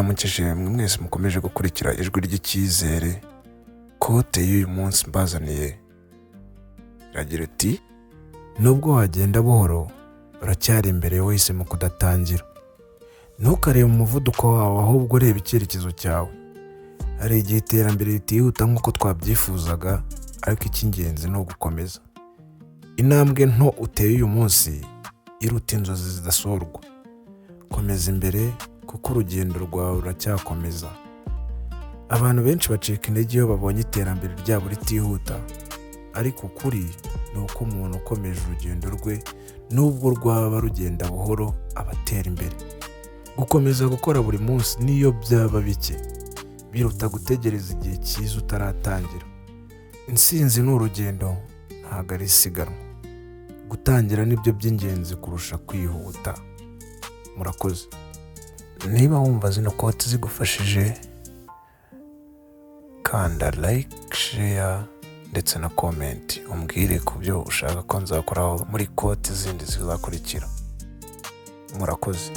Ndabaramukije mwe mwese mukomeje gukurikira Ijwi ry'Icyizere. Quote y'uyu munsi mbazaniye iragira iti: "Nubwo wagenda buhoro, uracyari imbere wahisemo kudatangira. Ntukarebe umuvuduko wawe, ahubwo ureba icyerekezo cyawe." Hari igihe iterambere ritihuta nk'uko twabyifuzaga, ariko icy'ingenzi ni ugukomeza. Intambwe nto uteye uyu munsi iruta inzozi zidasohorwa. Komeza imbere, kuko urugendo rwawe ruracyakomeza. Abantu benshi bacika intege iyo babonye iterambere ryabo ritihuta, ariko ukuri ni uko umuntu ukomeje urugendo rwe, nubwo rwaba rugenda buhoro, aba atera imbere. Gukomeza gukora buri munsi, n'iyo byaba bike, biruta gutegereza igihe cyiza utaratangira. Intsinzi ni urugendo, ntabwo ari isiganwa. Gutangira nibyo by'ingenzi kurusha kwihuta. Murakoze. Niba wumva zino quote zigufashije, kanda like, share ndetse na comment, umbwire ku byo ushaka ko nzakoraho muri quote zindi zizakurikira. Murakoze.